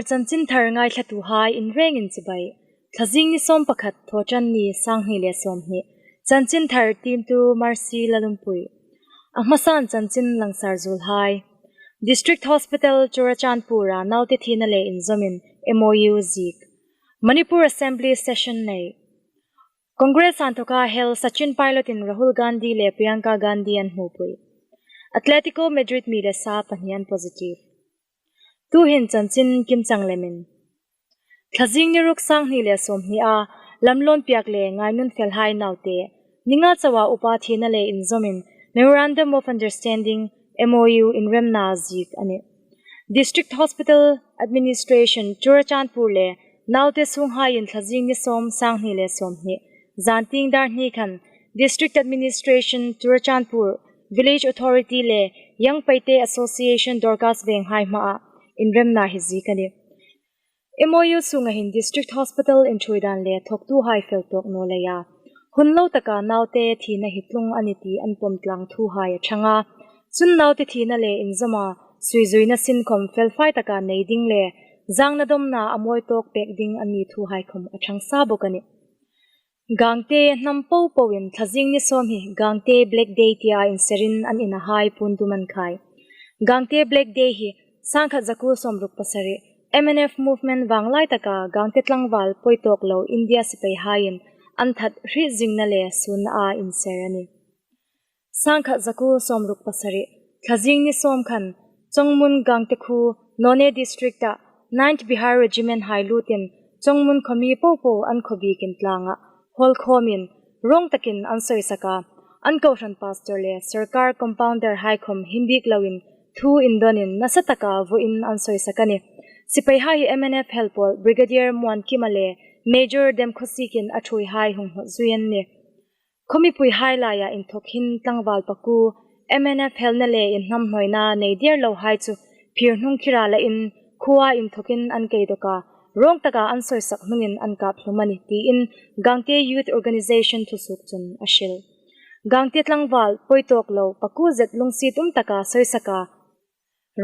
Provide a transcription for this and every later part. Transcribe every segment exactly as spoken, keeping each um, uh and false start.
Chanchin thar ngaithlatuhai inrengin chibai. Thlazing ni sawm pakhat, Thawṭanni, sanghni le sawmhni. Chanchin thar tiemtu Mercy Lalumpui. A hmasan chanchin langsar zuolhai. District Hospital Churachandpur-a naute thina le inzawmin M O U ziek. Manipur Assembly session nei. Congress inthoka hel Sachin Pilot-in Rahul Gandhi le Priyanka Gandhi an hmupui. Atletico Madrid mi le sa pahni an positive. Tuhin chanchin kimchang lemin. Thlazing ni ruk, sanghni le sawmhni-a lamlawn piak le ngainun felhai naute, ni nga choa upa thina le inzawmin Memorandum of Understanding, M O U, inremna ziek a nih. District Hospital Administration Churachandpur le naute sunghaiin thlazing ni sawm, sanghni le sawmhni, zantieng dar hni khan District Administration Churachandpur, Village Authority le Young Paite Association Dorcas Venghai hmaa inremna hi ziek a nih. M O U sunga hin District Hospital inthuoi dan le thawktuhai fel tawk naw leia hun lo taka naute thina hi tlung a ni ti an pawm tlang thuhai a ṭhang a. Chun naute thina le inzawma suizuina sin khawm felfai taka nei ding le zangnadawmna a mawi tawk pek ding a ni thuhai khawm a ṭhang sa bawk a nih. Gangte hnam popoin thlazing ni sawm hi Gangte Black Day tia inserin an inahai puon dum an khai. Gangte Black Day hi sangkhat zakuo sawmruk pasari M N F movement vanglai taka Gangte tlangval pawi tawk lo India sipaihaiin an that hriet zingna le suonna a inser a nih. Sangkhat zakuo sawmruk pasari, thlazing ni sawm khan, Chawngmun Gangte khuo, Noney District-a Ninth Bihar Regiment hai lutin Chawngmun khawmi popo an khawbiekin tlanga hawlkhawmin rawng takin an sawisak a. An kohran pastor le sawrkar compounder hai khawm him bik loin thu indonin nasa taka vuoin an sawisak a nih. Sipaihai hi M N F helpawl Brigadier Muankima le Major Demkhawsiekin a thuoihai hung hnawt zui an nih. Khawmipuihai laia inthawk hin tlangval pakuo M N F helna le inhnamhnawina nei der lohai chu phir hnung khira lain khuoa inthawkin an kei dawk a, rawng taka an sawisak hnungin an kap hlum a nih tiin Gangte Youth Organization thusuok chun a hril. Gangte tlangval pawi tawk lo pakuo zet lungsiet um taka sawisaka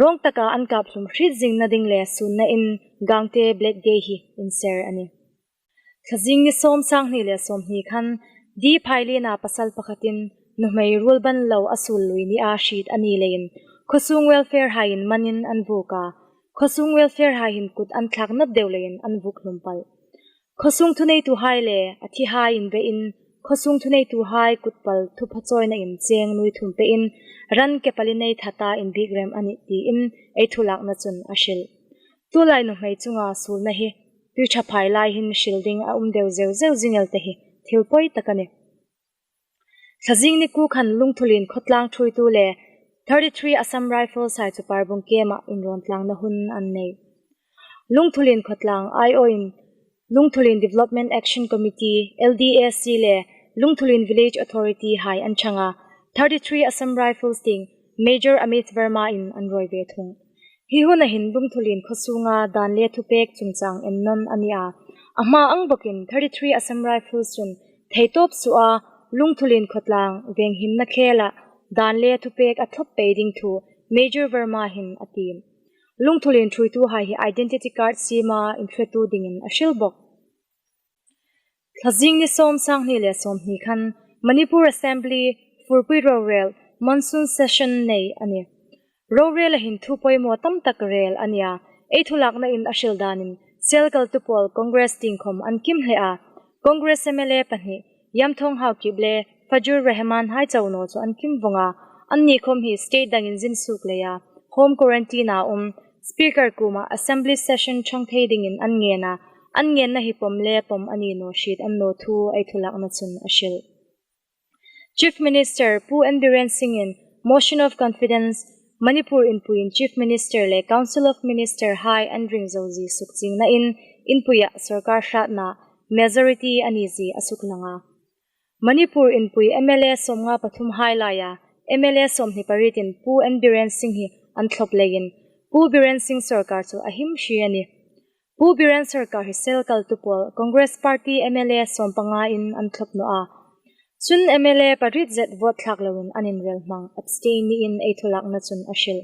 rawng taka an kap hlum hriet zingna ding le suonnain Gangte Black Day hi inser a nih. Thlazing ni sawm, sanghni le sawmhni khan D. Phailiena pasal pakhatin nuhmei ruolban lo a suol lui nia hriet a ni leiin khawsung welfare haiin manin an vuok a. Khawsung welfare hai hin kut an thlak nat deu leiin an vuok hlum pal. Khawsung thuneituhai le a thihai inbein khawsung thuneituhai kut pal thupha chawinain cheng nuoi thum pein ran ke pali nei thata inbiek rem a nih tiin ei thu lakna chun a hril. Tulai nuhmei chunga suolna hi tui ṭha phai lai hin hril ding a um deu zeu zeu zing el te hi thil pawi tak a nih. Thlazing ni kuo khan Lungthulien khawtlang thuoitu le thirty-three Assam Rifles hai chu Parbung kema inrawn tlangna hun an nei. Lungthulien khawtlang aiawin Lungthulien Development Action Committee, L D A C, le Lungthulien Village Authority hai an ṭhang a, thirty-three Assam Rifles tieng Major Amit Verma-in an rawi ve thung. Hi huna hin Lungthulien khawsunga dan le thupek chungchang ennawn a ni a. A hma ang bawkin thirty-three Assam Rifles chun theitawp suoa Lungthulien khawtlang venghimna khela dan le thupek a thlawp pei ding thu Major Verma hin a tiem. Lungthulien thuoituhai hi identity card siema inhretu dingin a hril bawk. Thlazing ni sawm, sanghni le sawmhni khan Manipur Assembly furpui rorel monsoon session nei a nih. Rorela hin thu poimaw tam tak rel a nih a. Ei thu laknain a hril danin Sialkal tupawl Congress tieng khawm an kim hle a. Congress M L A pahni Yamthong Haokip le Fazlur Rahman hai chau naw chu an kim vawng a. Anni khawm hi state dangin zin suok leia home quarantine-a um, Speaker kuoma Assembly session ṭhang thei dingin an ngen a. An ngenna hi pawm le pawm a ni naw hriet a ni naw thu ei thu lakna chun a hril. Chief Minister Pu N Biren Singh-in Motion of Confidence Manipur inpuiin Chief Minister le Council of Minister hai an ring zo zie sukchiengnain inpuia sawrkar hratna majority a ni zie a suklang a. Manipur inpui M L A sawmnga pathum hai laia M L A sawmhni parietin Pu N Biren Singh hi an thlawp leiin Pu Biren Singh sawrkar chu a him hri a nih. Pu Biren sawrkar hi Sialkal tupawl Congress Party M L A sawmpangain an thlawp naw a. Chun M L A pariet zet vote thlak loin an inrel hmang, abstain niin ei thu lakna chun a hril.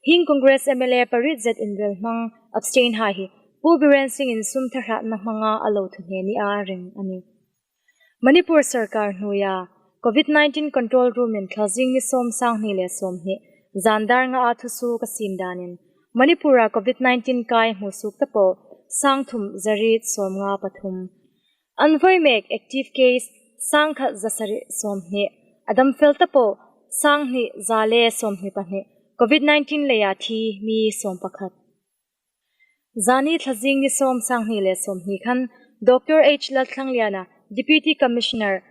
Hieng Congress M L A pariet zet inrel hmang, abstain hai hi Pu Biren Singh-in sum tharhatna hmanga a lo thuhne nia ring a nih. Manipur sawrkar hnuoia COVID nineteen control room-in Thlazing ni sawm, sanghni le sawmhni, zan dar ngaa thusuok a siem danin, Manipur-a COVID nineteen kai hmusuok ta po sangthum zariet sawmnga pathum. An voi mek active case sangkhat zasari sawmhni, a dam fel ta po sanghni za le sawmhni pahni, COVID nineteen leia thi mi sawmpakhat. Zani Thlazing ni sawm, sanghni le sawmhni khan Doctor H Lalthlangliana, Deputy Commissioner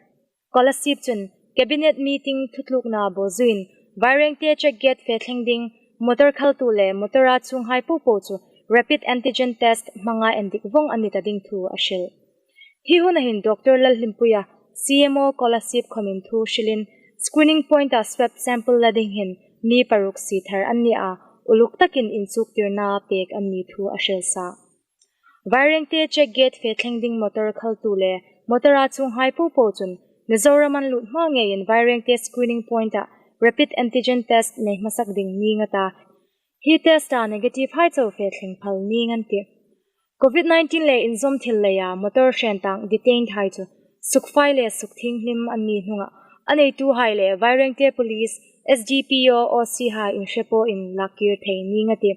Kolasib chun Cabinet meeting thutlukna bawzuin Vairengte check gate fe thleng ding, motor khaltu le motor-a chuonghai popo chu rapid antigen test hmanga endik vong an ni ta ding thu a hril. Hi huna hin Doctor Lalhlimpuia C M O Kolasib khomin thu hrilin, screening point-a swab sample la ding hin mi paruk sie thar an ni a, uluk takin inchuktirna pek an ni thu a hril sa. Vairengte check gate fe thleng ding motor khaltu le motor-a chuonghai popo chun Mizoram an lut hma ngeiin Vairengte screening point-a rapid antigen test nei hmasak ding ning a ta. Hi test-a negative hai chau fe thleng phal ning an tih. COVID nineteen le inzawm thil leia motor hrentang detained hai chu sukfai le sukthienghlim an ni hnunga a neituhai le Vairengte Police, S D P O, O C hai inhrepawiin lakkir thei ning a tih.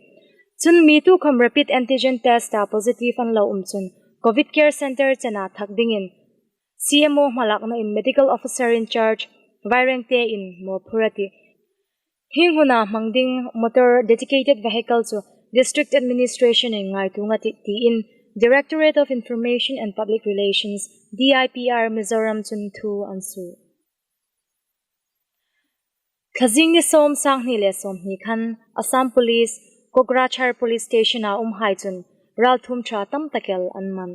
Chun mi tukhom rapid antigen test-a positive an lo um chun COVID care center chena thak dingin C M O hmalaknain medical officer in charge Vairengte-in mawphur a tih. Hieng huna hmang ding motor dedicated vehicle chu District Administration-in ngaituo a tih tiin Directorate of Information and Public Relations, D I P R, Mizoram chun thu an suo. Thlazing ni sawm, sanghni le sawmhni khan Assam Police, Kokrajhar Police Station-a umhai chun ralthum ṭha tam tak el an man.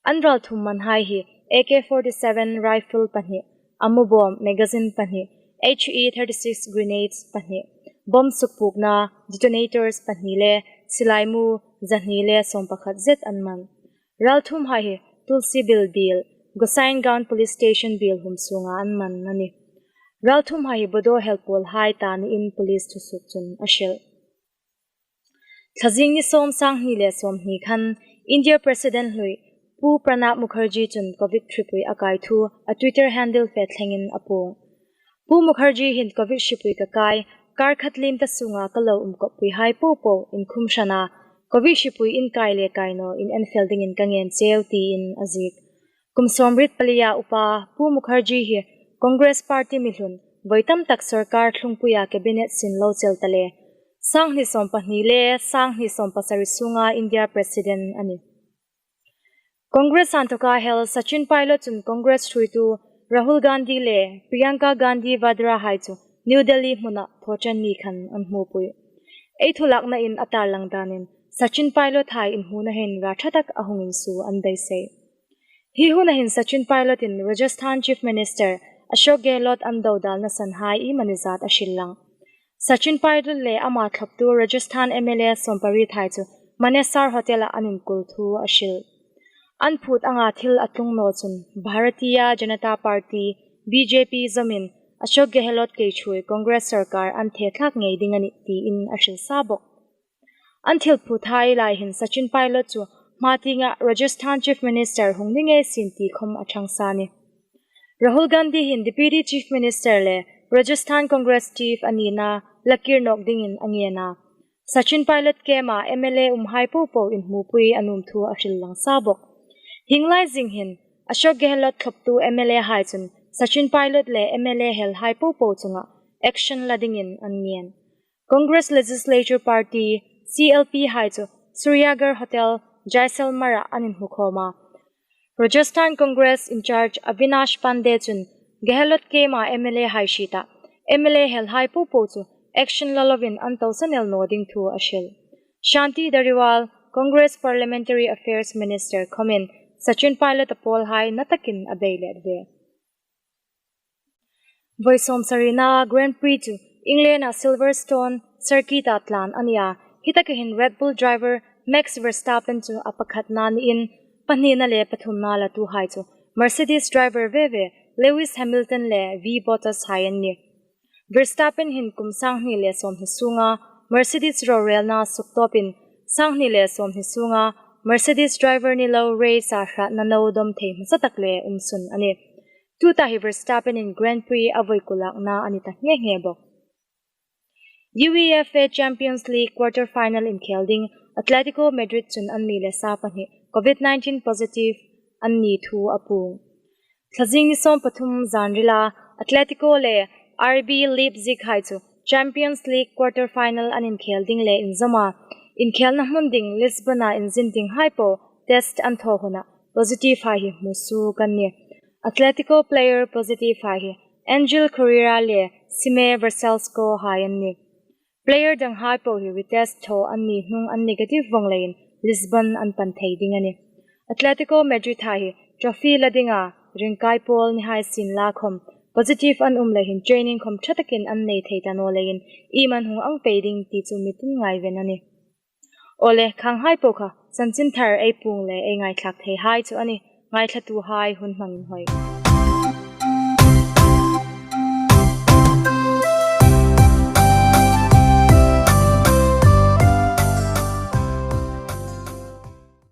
An ralthum manhai hi A K forty-seven rifle pahni, amu bawm magazine pahni, H E thirty-six grenades pahni, bomb sukpukna detonators pahni le silai mu zahni le sawmpakhat zet an man. Ralthumhai hi Tulsibil biel, Gosaingaon Police Station biel hum sunga an man a nih. Ralthumhai hi Bodo helpawlhai ta niin police thusuok chun a hril. Thlazing ni sawm, sanghni le sawmhni khan India President hlui Pu Pranab Mukherjee chun Covid hripui a kai thu a Twitter handle fe thlengin a puong. Pu Mukherjee hin Covid hripui ka kai, kar khat liem ta sunga ka lo um kawppui hai popo inkhum hrana, Covid hripui in kai le kai naw in en fel dingin ka ngen cheu tiin a ziek. Kum sawmriet palia upa Pu Mukherjee hi Congress Party mi hlun, voi tam tak sawrkar thlungpuia cabinet sin lo chel ta le, sanghni sawmpahni le sanghni sawmpasari sunga India President a nih. Congress inthoka hel Sachin Pilot chun Congress hruitu Rahul Gandhi le Priyanka Gandhi Vadra hai chu New Delhi hmuna thawṭanni khan an hmupui. Ei thu laknain a tarlang danin Sachin Pilot hai inhmuna hin ra ṭha tak a hung insuo an beisei. Hi huna hin Sachin Pilot in Rajasthan Chief Minister Ashok Gehlot an dodalna sanhai iemani zat a hril lang. Sachin Pilot le ama thlawptu Rajasthan M L A sawmpariethai chu Manesar Hotel-a an inkul thu a hril. An phut anga thil a tlung naw chun Bharatiya Janata Party, B J P, zawmin Ashok Gehlot keiṭhuoi Congress sawrkar an thethlak ngei ding a nih tiin a hril sa bawk. An thil phuthai lai hin Sachin Pilot chu hma tienga Rajasthan Chief Minister hung ni ngei sien ti khom a ṭhang sa a nih. Rahul Gandhi hin Deputy Chief Minister le Rajasthan Congress Chief a nina lakir nawk dingin a ngen a. Sachin Pilot kema M L A umhai popo inhmupui a nuom thu a hril lang sa bawk. Hieng lai zing hin Ashok Gehlot thlawptu M L A hai chun Sachin Pilot le M L A helhai popo chunga action la dingin an ngen. Congress Legislature Party, C L P hai chu Suryagarh Hotel, Jaisalmer-a an inhmukhawm a. Rajasthan Congress in-charge Avinash Pandey chun Gehlot kema M L A hai hrieta, M L A helhai popo chu action la lovin an tosan el naw ding thu a hril. Shanti Dhariwal, Congress Parliamentary Affairs Minister khomin Sachin Pilot a pawlhai na takin a beilet ve. Voi sawmsarina Grand Prix chu England-a Silverstone circuit-a tlan a nih a. Hi taka hin Red Bull driver Max Verstappen chu a pakhatna niin, pahnina le pathumna latuhai chu Mercedes driver ve ve Lewis Hamilton le V Bottas hai an nih. Verstappen hin kum sanghni le sawmhni sunga Mercedes rorelna suktawpin sanghni le sawmhni sunga Mercedes driver ni lo race-a hratna lo dawm thei hmasa tak le um sun a nih. Tuta hi Verstappen-in Grand Prix a vawikulakna a ni ta nghe nghe bawk. UEFA Champions League quarter final inkhel ding Atletico Madrid chun an ni le sa pahni Covid nineteen positive an ni thu a puong. Thlazing ni sawm pathum zanrila Atletico le R B Leipzig hai chu Champions League quarter final an inkhel ding le inzawma inkhelna hmun ding Lisbon-a inzin ding hai po test an thaw huna positive hai hi hmusuok an nih. Atletico player positive hai hi Angel Correia le Sime Vrsaljko hai an nih. Player dang hai po hi retest thaw an ni hnung an negative vawng leiin Lisbon an pan thei ding a nih. Atletico Madrid hai hi trophy la dinga ringkai pawl ni hai sin la khawm positive an um lei hin training khawm ṭha takin an nei thei ta naw leiin iem an hung ang pei ding ti chu mi tin ngaiven a nih. Awle, khang hai po kha chanchinthar ei puong le ei ngaithlak thei hai chu a nih. Ngaithlatu hai hun hmangin hoi.